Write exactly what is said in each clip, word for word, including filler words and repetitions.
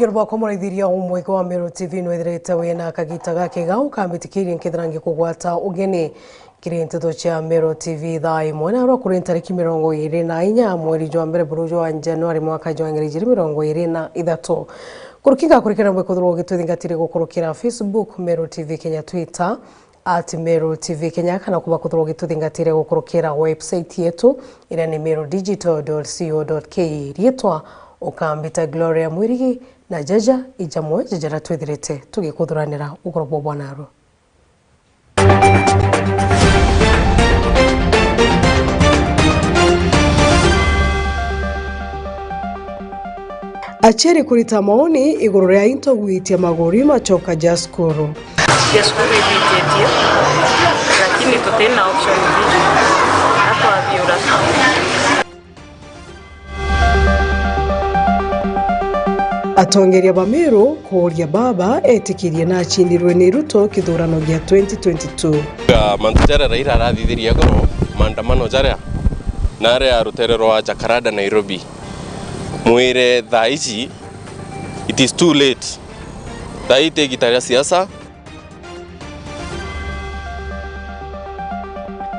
Iguru bwakwa muraithiria umwega wa Meru T V nwithirite wina kagita gakega ukambitikiria nkethira ngikugwata ugeni kiri nteto cia Meru T V thaa imwe na rwa kuri ntariki mirongo iri na inya mweri jwa mbere buru jwa Januari mwaka jwa ngiri ijiri mirongo iri na ithatu. Kuruki ngakurikira bwe kuthirwa ugitwithingatire gukurukira Facebook, Meru T V Kenya, Twitter, at Meru T V Kenya, kana kuba kuthirwa ugituthingatire gukurukira website yetu, iria ni meru digital dot co dot ke. Riitwa ukambita Gloria Mwirigi, na jaja ijamwe jajaria twithirite tugikuthuranira ugoro bwa bwanaru. Aciari kurita maoni iguru ria into gwitia maguri macoka ja cukuru. Cia cukuru ibititie, lakini tutina option ingi. Atwathiura. Atongeria ba Meru kuuria baba etikirie na acindirwe ni Ruto kithurano gia twenty twenty-two. Ga mantu jaria Raila arathithirie iguru, maandamano jaria, na aria rutere rwa Jacaranda, Nairobi. Mwire thaa ici, it is too late. Thaa ii ti igita ria siasa.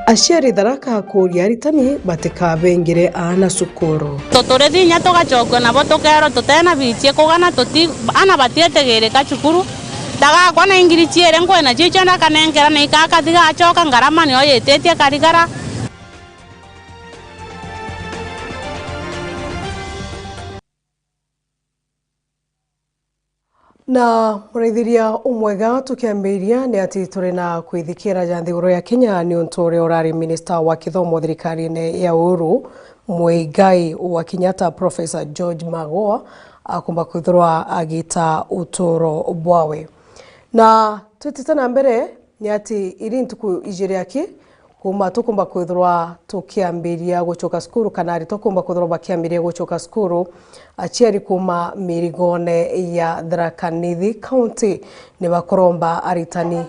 Aciari Tharaka kuuria aritani batikabengere aana cukuru. Tuturithi inya tugacokua nabo tukeerwa tutena biichi kugana tuti, aana batietigirika cukuru. Ndagakwa na ingiri ciiri nkwina cio icio ndakanenkera na ikakathiga acoka ngarama nio yititie karigara. Na muraithiria umwega, tukiambiria ni ati turi na kwithikira ja nthiguru ya Kenya ni untu uria urari minista wa kithomo thirikarine ya Uhuru Muigai wa Kenyatta, Professor George Magoha, akumba kwithirwa agita uturo bwawe. Na twitite na mbere, ni ati iri ntuku ijiri aki, kuuma tukumba kwithirwa tukiambiria gucoka cukuru, kana aritwa kuumba kwithirwa bakiambiria gucoka cukuru, aciari kuuma mirigone ya Tharaka Nithi County ni bakuromba aritani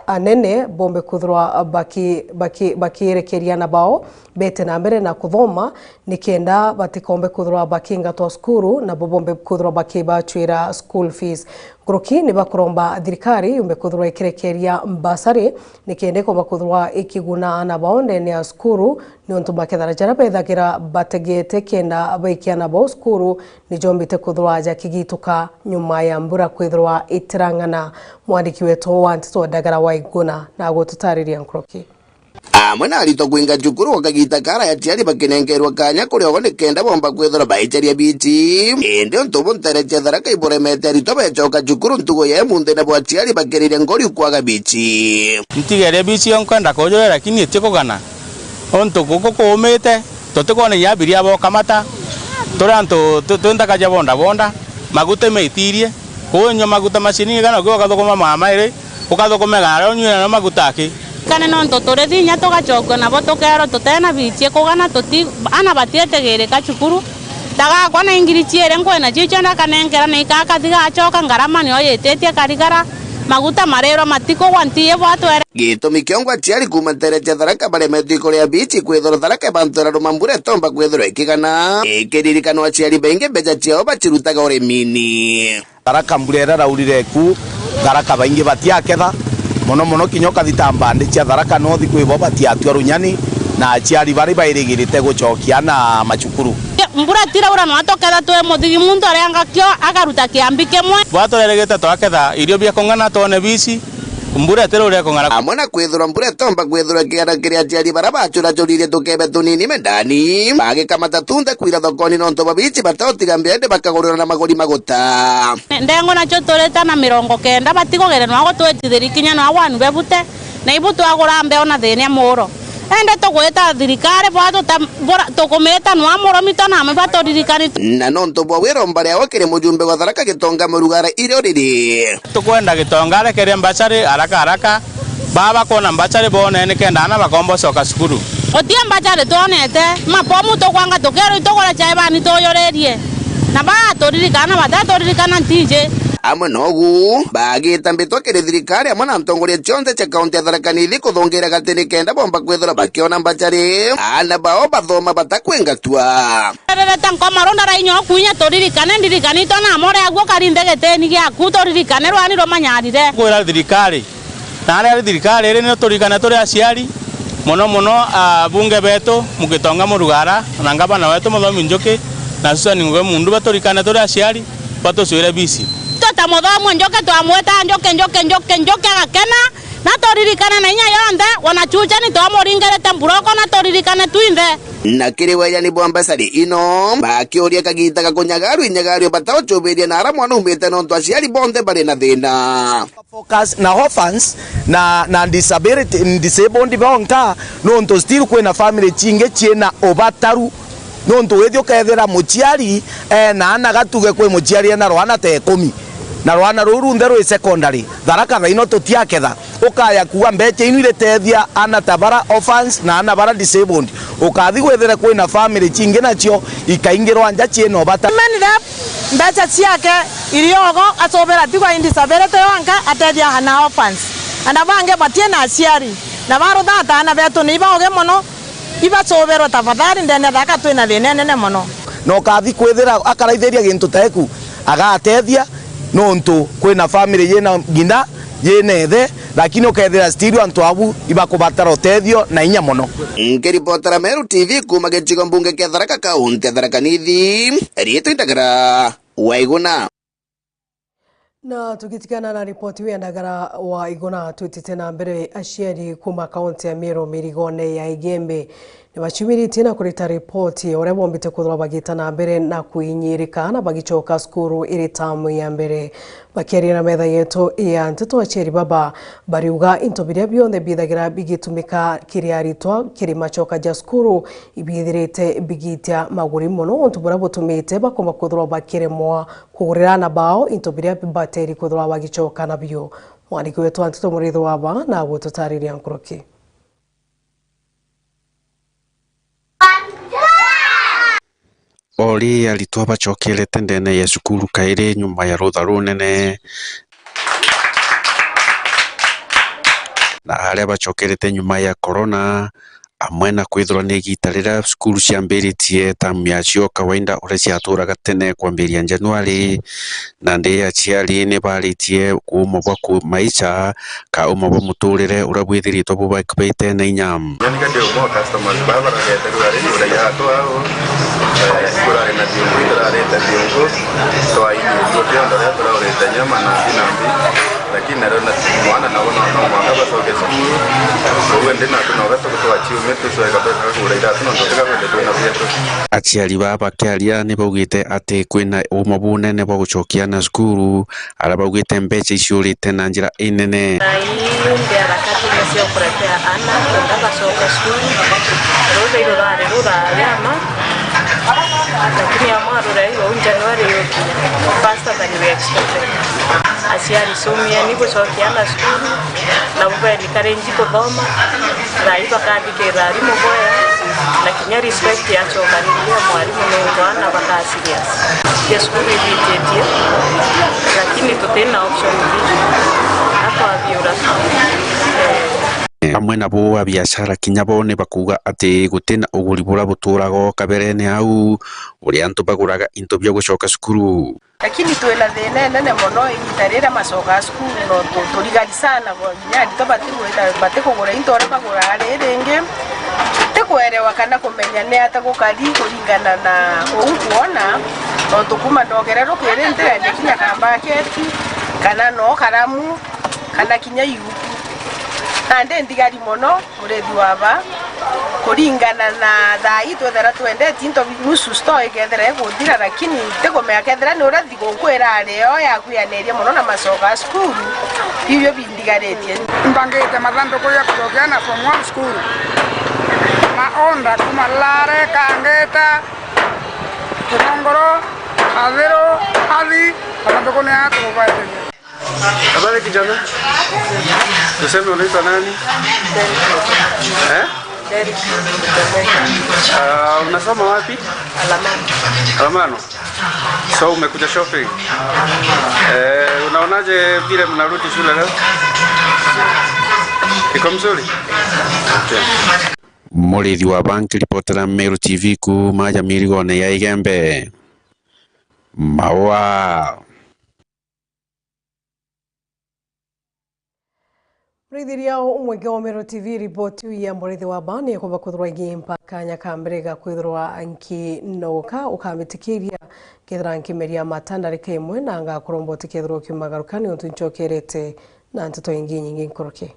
anene bombe kwithirwa baki-, baki-, bakierekeria aana bao bete na mbere na kuthoma, nikenda batikombe kwithirwa bakingatwa cukuru, nabo bombe kwithirwa bakibacwira school fees. Nkuruki ni bakuromba thirikari yumbe kwithirwa ikirekeria mbasari, nikenda ikomba kwithirwa ikiguna aana bao ndene ya cukuru, niuntu makethara jaria bethagira bategete kenda baikia aana bao cukuru, nijombite kwithirwa jakigituka nyuma ya mbura kwithirwa itirang'ana. Mwandiki wetu wa nteto Ndagara Waiguna na agututariria nkuruki. Amwe na aritwa kwinga cukuru gwa kagita kara, aciari bakinenkerwa kanya kuri ogo nikenda bomba kwithirwa baicaria biti. Indi untu bu ntere cia Tharaka iburemete aritwa becoka cukuru ntugu ya imunthi, nabo aciari bakiriria ngori kwaga biti. Ntigeria biti yo nkwenda kujurira, lakini itikugana. Untu guku kuumite, tutikwona inya abiria bokamata, turi antu tu-, twi nthaka ja bodaboda, maguta imaitirie, kuu inyua maguta maciringi kana ukiuga ukathukuma mama iri, ukathukuma gari unyue nayo maguta aki. Kane nontu turithi inya tugacokua nabo tukeerwa tutena biichie kugana tuti, ana batietigirika cukuru, ndagakwa na ingiri ciiri nkwina cio icio ndakanenkera na ikakathiga acoka ngarama nio yititie karigara, maguta marirwa matikugwa ntiye bwatwere. Gitumi kiongwa aciari kuuma ntere cia Tharaka baremetwe ikuria biichi kwithirwa Tharaka ibantu iraruma mbura itomba kwithirwa ikigana. Ikiririkanwa aciari baingi mbeca ciao bacirutaga urimini. Tharaka mbura iraraurire ku, Tharaka baingi batiaketha, mono mono kinya ukathita mbandi cia Tharaka North kwi bo batiatua runyani, na aciari bari bairigirite gucokia na macukuru. Mbura tiraura nwa tuketha twi muthigi, muntu arianga kio akaruta kiambi kimwe. Bwa turerigite twaketha irio bia kung'ana twone biichi, mbura itiraura ikung'ana. Amwe na kwithirwa mbura itomba kwithirwa ikigana kiri aciari bara bacuracuririe tukebe tunini mendani, bagikamata tunthe kwira thokoni nontu babiichi batautiga mbia indi bakagurira na maguri maguta. Ndengo nacio turita na mirongo kenda, batikugeria nwa gutwitithiri kinya nwa wanu bebute, na ibu twagura mbeo na thinia muuro. Indi tugwita thirikari bwa tuta-, bura-, tukumita nwa muromito na amwe baturirikani. Na nontu bwa wira umbari awe kiri mujumbe wa Tharaka Gitonga Murugara irio riri. Tukwenda Gitonga arekerie mbacari haraka haraka, baba kwona mbacari bone nikenda ana bakomba ucoka cukuru. Utie mbacari twonete, mapomu tukwanga tukerwa itugure chai bani tuyuririe. Na baturirikana, bataturirikana ntiji. Amwe nogu, bagita mbitwa kiri thirikari amwe na ntongoria cionthe cia kaunti ya Tharaka Nithi kuthungira gati nikenda bomba kwithirwa bakiona mbacari, aana bao bathoma batakwingatwa. Rerete nkoma runda rainya okunya turirikane, ndirikani twana amore aguo kari nthi gitini giaku, turirikane rwani rumanyarire. Kwira thirikari, na aria ari thirikari iri, ni turirikane turi aciari, mono mono abunge betu, Mugitonga Murugara, na ngavana wetu Muthomi Njuki, na Susan Ngugi Mundu, baturikane turi aciari, batucwire bisi. Tuta Muthomi Njuki twamwita Njuki, Njuki, Njuki, Njuki agakena, na turirikane na inya yonthe, wanachucha ni twamuringirite mburoko, na turirikane twinthe. Na kiri wejani bwa mbacari ino, bakiuria kagita ga kunyagarua inyagario batauchubiria na ara mwana umite nontu aciari bonthe bari na thina. Focus na orphans na, na disability, disabled bonka, nontu still kwina family cingi ciina ubataru. Nontu withi ukethira muciari ena ana gatuge kwi muciari ena rwana ta ikumi, na rwana ruu runthe rwi secondary, Tharaka thaino tutiaketha, ukaya kuuga mbecha inu iritethia ana ta bara orphans na ana bara disabled, ukathi gwithire kwina family cingi nacio ikaingirwa nja ciina ubataru. Many rep mbecha ciake iriogo, acubira tigwa indisability yonka, atethia ana orphans. Ana bangi batie na aciari, na baruthata ana betu ni ibauge mono, ibacubirwe tafadhali, ndene Tharaka twina thina inene mono. Na ukathi kwithira akaraithiria gintu ta iku, agatethia, nontu kwina family yina ngina, yina ithe, lakini ukethira still antu abu ibakubatara utethio na inya mono. Nkiripotera Meru T V kuuma gicigo mbunge kia Tharaka, kaunti ya Tharaka Nithi, riitwa Indagara Waiguna. Na tugitigana na ripoti ya Ndagara Waiguna, twitite na mbere. Aciari kuuma kaunti ya Meru mirigone ya Igembe ni baciumiritie na kurita ripoti ya uria bombite kwithirwa bagita na mbere na kwinyirika na bagicoka cukuru iri tamu ya mbere. Bakiaria na metha yetu ya nteto, aciari baba bariuga into biria bionthe bithagira bigitumika kiri aritwa kiri macoka ja cukuru ibithirite bigitia maguri mono, untu buria butumite bakomba kwithirwa bakiremwa kugurira aana bao into biria bibateri kwithirwa bagicoka nabio. Mwandiki wetu wa nteto Muriithi Waba na agututariria nkuruki. O ri aritwa bacokerete ndene ya cukuru kairi nyuma ya rutha runene, na aria bacokerete nyuma ya korona, amwe na kwithirwa ni igiita riria cukuru ciambiritie tamu yacio kawaida uria ciaturaga tene kwambiria Januari, nandi aciari ni baaritie kuuma bwa ku-, maisha, ka uuma bwa muturire uria bwithiritwe bubakubaite na inya. Nyoni kadi umo customers baba baragete rwari uraiya atu au, eh, kurari na thiungu, turarite thiungu, twaini tuo tiondo ria turaurite nyama na mbi na mbi. Lakini nario na mwana nabo no, no mwanka bacoke cukuru. Koguo ndi natu noga tugu twachiumite tucoe kabesa ga kugura iratu nontu tiga kwende twina bietu. Aciari baa bakiaria ni baugite ati kwina uuma bunene bwa gucokia aana cukuru, aria baugite mbecha iciurite na njira inene. Thaa ii ndi harakati cia kuretea aana kenda bacoka cukuru. Ruthi rurari rurari ama, lakini amwarure iu Januari yukinya faster than we expected. Aciari, cumieni gucokia aana cukuru, nabo beni karenji kuthoma, thaa ii bakathikirira arimu bwega, na kinya respect yacokaniriria mwarimu nontu aana baka serious. Ya cukuru ibititie, lakini tutina option ingi, atwathiura. Eh. Amwe nabo a biashara kinya bo ni bakuuga ati gutina uguri buria buturaga o kaberene au, uria antu baguraga into bia gucoka cukuru. Lakini twina thina inene mono igiita riria macokaa cukuru, no tu-, turigari sana, kinya aritwa batigwita, batikugura into uria baguraga. Rii ringi, tikwerewa kana kumenya ni ata gukari kuringana na uu nkwona, nontu kuuma ndogere rukiri ntirendia kinya kambaketi, kana no karamu, kana kinya iuku. Nandi ndigari mono, murithi waba, kuringana na thaa ii twethera twendetie into bi-, nusu store ikethera iguthira, lakini tikumenya kethera ni uria thiguku irari yo yakwianiria mono na macoka a cukuru, bibio bindigaritie. Mbangite mathanduku ya kucokia aana form one school, ma order kuuma Lare, Kangeta, Kinongoro, Athiru, Athi, mathanduku ni aya tukubaeteria. Habari kijana? Tuseme unaitwa nani? Eh? Eric. Ah, unasoma wapi? Alamano. Alamano. So umekuja shopping. Eh, unaonaje vile mnarudi shule leo? Iko mzuri? Okay. Murithi wa Bank, ripotera Meru T V kuuma aja mirigone ya Igembe. Maua. Muraithiria umwenge wa Meru T V, riboti ya Murithi wa Bank ni kuba kwithirwa ingi mpaka nyakambere ga kwithirwa nkinoka, ukamitikiria kethira nkimeria mata ndarika imwe, na ngakuromba utikethirwa ukiumagaruka, ni untu ncokerete na nteto ingi nyingi nkuruki.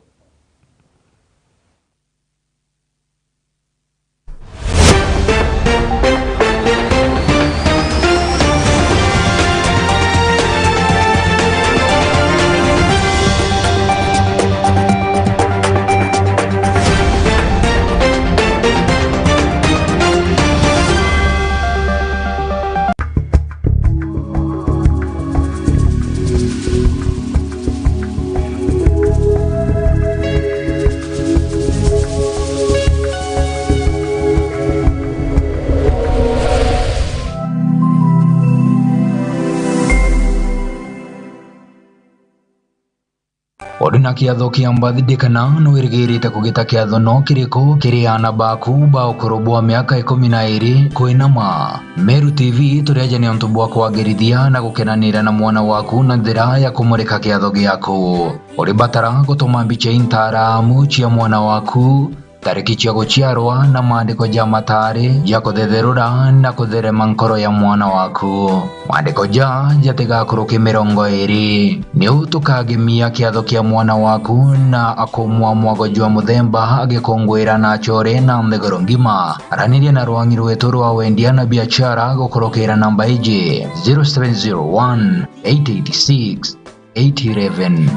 Uri na kiatho kia birthday kana nwirigirite kugita kiatho no kiriku kiri aana baku ba ukuru bwa miaka ikumi na iiri kwinama? Meru T V turi aja ni untu bwa kwagirithia na gukenanira na mwana waku na njira ya kumurika kiatho giaku. Uribatara gutuma mbicha intaramu cia mwana waku, tariki cia guciarwa na maandiko ja mataari ja kuthetherura na kutherema nkoro ya mwana waku. Maandiko ja jatigakuruke mirongo iiri. Niu tukagemia kiatho kia mwana waku na akumwa mwago jwa muthemba agikunguira na achore na nthiguru ngima. Araniria na rwangi rwetu rwa wendia na biachara gukurukira namba iji, zero seven zero one, eight eight six, eight eleven.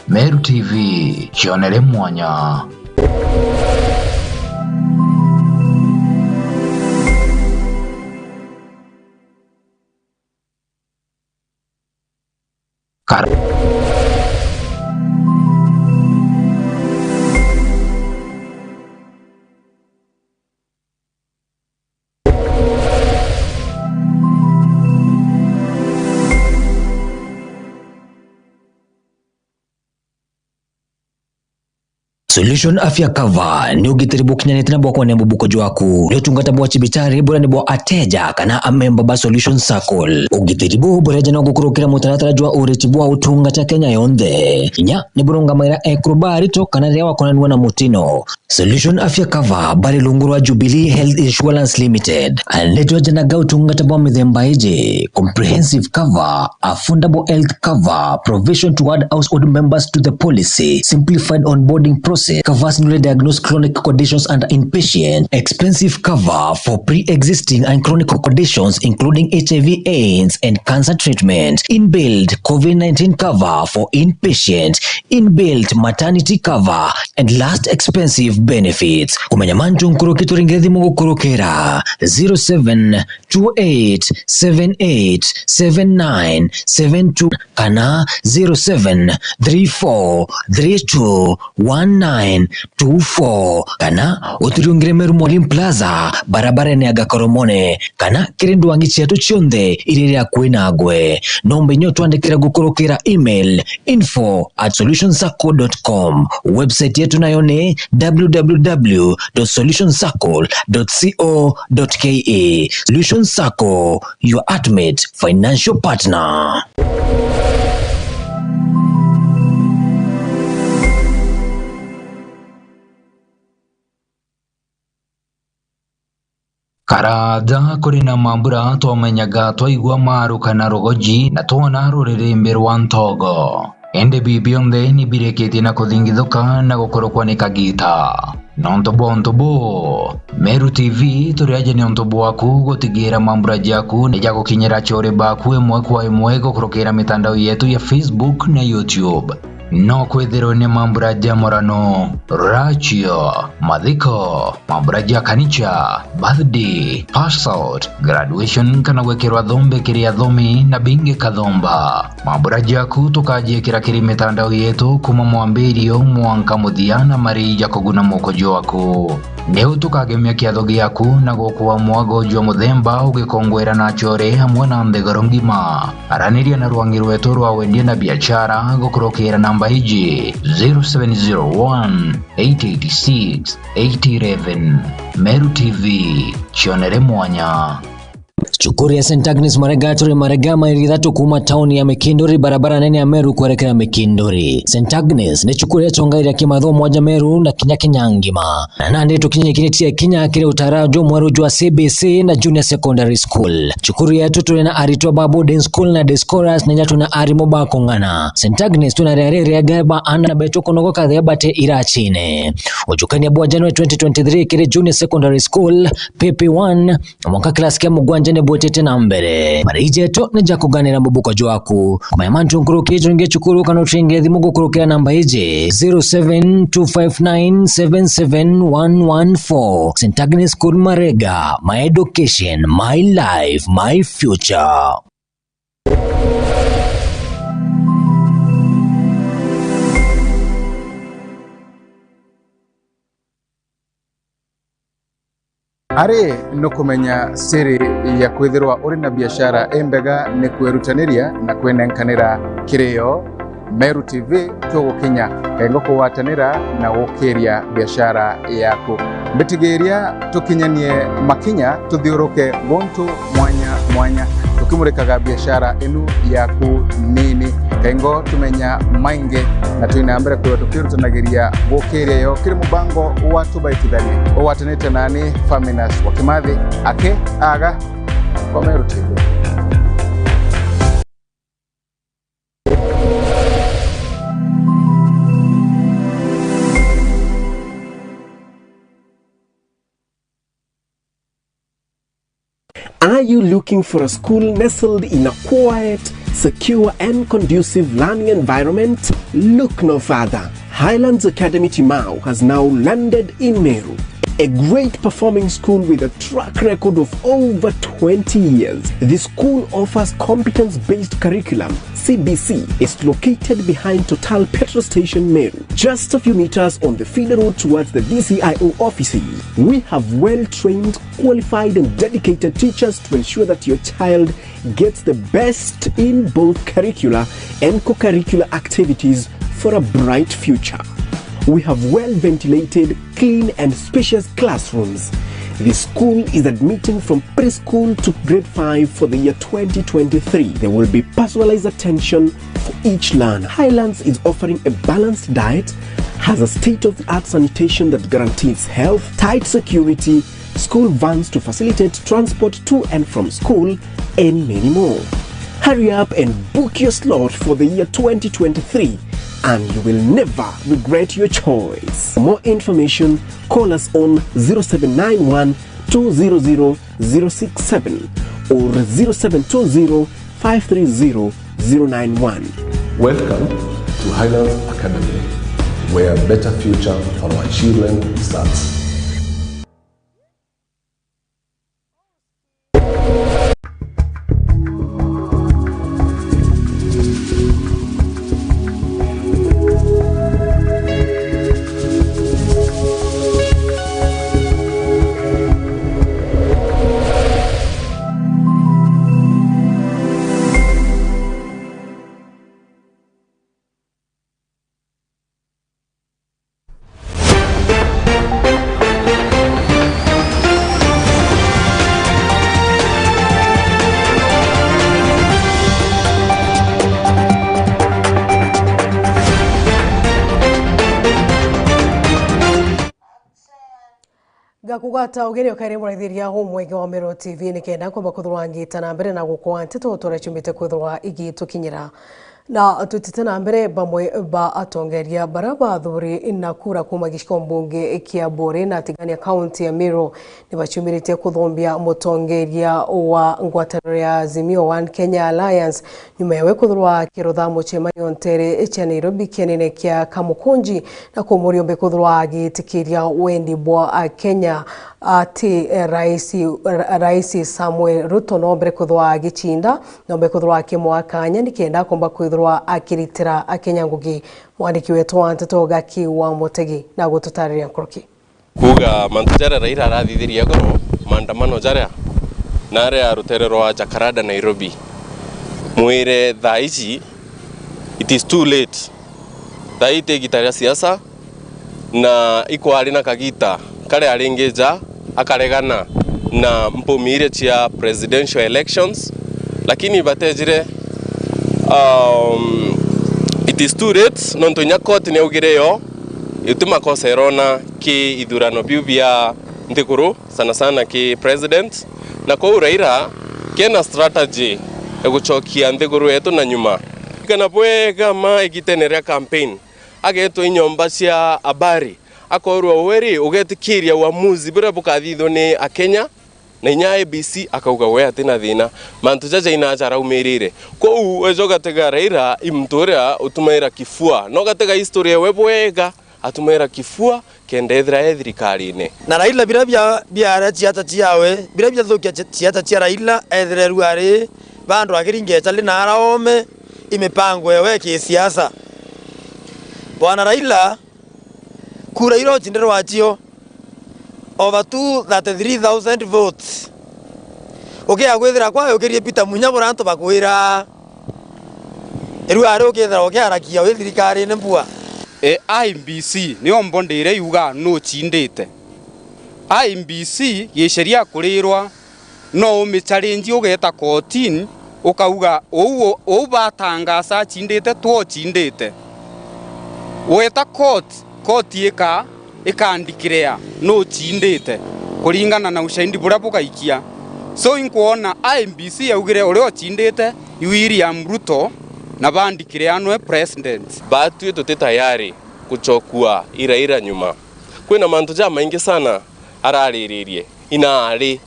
Meru T V, cionere mwanya. Kar- Solution Afya Cover ni ugitiri bukinyanite na bwa kwania mubuko jwaku. Ni utungata bwa cibitari buria ni bwa ateja kana amemba ba Solution Circle. Ugitiri buu bureja na gukurukira mutaratara jwa uriti bwa utungata Kenya yonthe. Kinya ni burungamaira ekuru ba arito kana riria wakonanua na mutino. Solution Afya Cover bari rungu rwa Jubilee Health Insurance Limited. Nitwejanaga utungata bwa mithemba iji: comprehensive cover, affordable health cover, provision toward household members to the policy, simplified onboarding process, covers newly diagnosed chronic conditions and inpatient, expensive cover for pre-existing and chronic conditions including H I V AIDS and cancer treatment, inbuilt covid nineteen cover for inpatient, inbuilt maternity cover and last expensive benefits. Kumenya mantu nkuruki, turinge thimu gukurukira zero seven two eight seven eight seven nine seven two kana zero seven three four three two one nine two four, kana uturiungire Meru Mwalimu Plaza, barabarene ya Gakoromone, kana kiri ndwangi cietu cionthe iria iri akui nagwe. Nomba inya utwandikire gukurukira email, info at solution circle dot com. Website yetu nayo ni w w w dot solution circle dot co dot k e. Solution Circle, your ultimate financial partner. Karaja kuri na mambura twamenyaga twaigua maruka na rugoji na twona ruririmbi rwa ntogo. Indi bi bionthe ni birikitie na kuthingithuka na gukurukwa ni kagiita. Nontu bwa untu buu, Meru T V turi aja ni untu bwaku gutigira mambura jaku ni jagukinyira achore baku imwe kwa imwe gukurukira mitandao yetu ya Facebook na YouTube. No kwithirwe ni mambura ja murano, rachio, mathiko, mambura ja kanicha, birthday, pass out, graduation kana gwikirwa thombe kiri athomi na bingi kathomba. Mambura jaku tukajiikira kiri mitandao yetu kuma mwambirio mwanka muthia na mari ja kuguna moko jwaku. Niu tukagemia kiatho giaku na gukua mwago jwa muthemba ugikongwera na achore amwe na nthiguru ngima. Araniria na rwangi rwetu rwa wendia na biashara gukurukira namba iji: zero seven zero one, eight eight six, eight eleven. Meru T V, cionere mwanya. Cukuru ya Saint Agnes Marega turi Marega, maili ithatu kuuma tauni ya Mikinduri, barabara nene ya Meru kwerekera Mikinduri. Saint Agnes ni cukuru ya chongaira kimathomo mwaja Meru na kinya Kenya ngima. Na nandi tukinyikiritie kinya kiri utara jumweru jwa C B C na Junior Secondary School. Cukuru yetu turi na aritwa ba boarding school na day scholars, na inya tuna arimu ba kung'ana. Saint Agnes tuna riari riega ba ana betu kunogoka thea bate irachine. Ujukania bwa January twenty twenty-three kiri Junior Secondary School, P P one, mwanka class kia mugwanja ni bwitite na mbere. Mariji jetu ni ja kuganira mubuko jwaku. Kumanya mantu nkuruki, junge cukuru kana ucenge thimu gukurukira namba iji: zero seven two five nine seven seven one one four. Saint Agnes School Marega, my education, my life, my future. Ari nukumenya siri ya kwithirwa uri na biashara imbega ni kwirutaniria na kwinenkanira kiri yo. Meru T V tugukinya kengo kugwatanira na gukiria biashara yaku. Mbitigiria tukinyanie makinya tuthiuruke guntu mwanya mwanya, tukimurikaga biashara inu yaku nini. Kengo tumenya maingi na twina mbere kwithirwa tukirutanagiria gukiria yo kiri mubango wa Tubaitithanie ugwatanite nani Faminas wa Kimathi aki aga kwa Meru T V. Are you looking for a school nestled in a quiet, secure, and conducive learning environment? Look no further. Highlands Academy Timau has now landed in Meru, a great performing school with a track record of over twenty years. The school offers competence-based curriculum, C B C. It's located behind Total Petrol Station, Meru, just a few meters on the feeder road towards the D C I O offices. We have well-trained, qualified, and dedicated teachers to ensure that your child gets the best in both curricular and co-curricular activities for a bright future. We have well-ventilated, clean, and spacious classrooms. The school is admitting from preschool to grade five for the year twenty twenty-three. There will be personalized attention for each learner. Highlands is offering a balanced diet, has a state-of-the-art sanitation that guarantees health, tight security, school vans to facilitate transport to and from school, and many more. Hurry up and book your slot for the year twenty twenty-three, and you will never regret your choice. For more information, call us on zero seven nine one two zero zero zero six seven or zero seven two zero five three zero zero nine one. Welcome to Highlands Academy, where a better future for our children starts. Ngakugwata ugeni ukaire muraithiria umwenge wa Meru T V nikenda kwamba kuthurwa ngita na mbere na gukwa nteto turia ciumbite kwithirwa igitukinyira. Na tutite na mbere, bamwe ba atongeria bara bathuri na kura kuuma gicigo mbunge kia Buuri na Tigania, kaunti ya Meru, ni baciumiritie kuthombia mutongeria wa ngwataniro ya Azimio One Kenya Alliance nyuma yawe kuthurwa akirutha mucemanio ntere cia Nairobi kienene kia Kamukunji na kumuria umbe kuthurwa agitikiria wendi bwa Akenya ati, eh, Rais, Ra-, Rais Samuel Ruto no mbere kuthurwa agicinda, no mbere kuthurwa akimwa kanya nikenda akomba kwithirwa akiritira Akenya ngugi. Mwandiki wetu wa nteto Gaki wa Mutegi na gututariria nkuruki. Kuuga mantu jaria Raila arathithirie iguru, maandamano jaria, na aria rutere rwa Jacaranda, Nairobi, mwire thaa ici, it is too late. Thaa ii ti igita ria siasa, na ikwari na kagita karia aringi ja akaregana na mpumi iria cia presidential elections, lakini batejire, um, it is too late, nontu inya court niaugire yo iti makosa irona ki ithurano biu bia nthiguru, sana sana ki president, na kou Raila kena strategy ya gucokia nthiguru yetu na nyuma. Kana bwega ma igitene ria campaign, agetwa i nyomba cia habari, akorwa we ri ugetikiria uamuzi buria bukathithwa ni Akenya, na inya I E B C akauga we atina thina. Mantu jaja ina jaraumirire. Kou eja ugatega Raila i muntu uria utumaira kifua, na ugatega history ewe bwega, atumaira kifua kenda ethira e thirikarine. Na Raila, biria bia, biaria ciata ciawe, biria biathukia ci-, ciata cia Raila, ethire riu ari bandu akiringa echali na araome i mipango ewe ya kisiasa. Bwana Raila, kura iria ucindirwe acio, over two thirty-three thousand votes. Ukia gwithira kwa ukirie Peter Munya buria antu bakwira, riu ari ukithira ukiarakia wi thirikarine mbua. E, I E B C niyo mbondire yuga nucindite. I E B C giceria kurirwa no umichallenge ugeta kotini, ukauga, "Uu, uu batangasa acindite, twe ucindite." Weta court, court ika, ikandeclare nucindite kuringana na ushahidi buria bugaikia. So, inkwona I E B C yaugire uria ucindite i William Ruto, na bandeclare nwe president. Batwi tuti tayari kuchokua i Raila nyuma. Kwina mantu jamaingi sana arariririe inaari,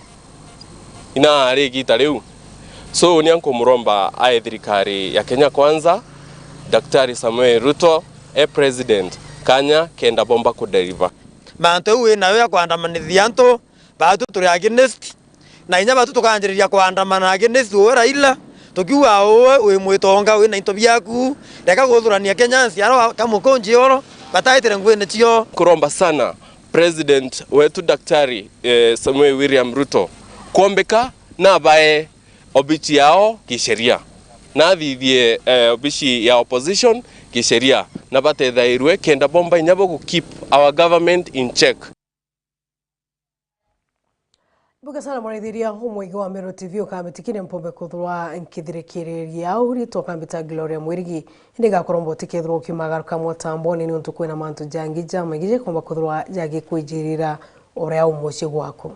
inaari igita riu. So, nia nkumuromba ae thirikari ya Kenya Kwanza, Daktari Samuel Ruto, e president, kanya kenda bomba kudeliver. Mantu iu winayo ya kwandamanithia antu, batu turi against, na inya batu tukanjiriria kwandamana against uwe Raila, tukiuga uwe wi mwitonga, wina into biaku, reka guthurania Kenya nsiarwa kamukunji oro, bataitire nguine cio. Kuromba sana President wetu Daktari, eh, Samuel William Ruto, kwombika na bae obici yao kisheria, na athithie, eh, obici ya opposition kisheria, na batethairwe kenda bomba inya bo gu keep our government in check. Mbuga sana mwarithiria umwigi wa Meru T V ukamitikiria mpombe kuthurwa nkithirikiriria au ritwa kambita Gloria Mwirigi. Indi gakoromba utikethirwa ukimagaruka mutamboni niuntu kwina mantu jangi jamaingi jekomba kuthurwa jagikwijirira uria u mucii gwaku.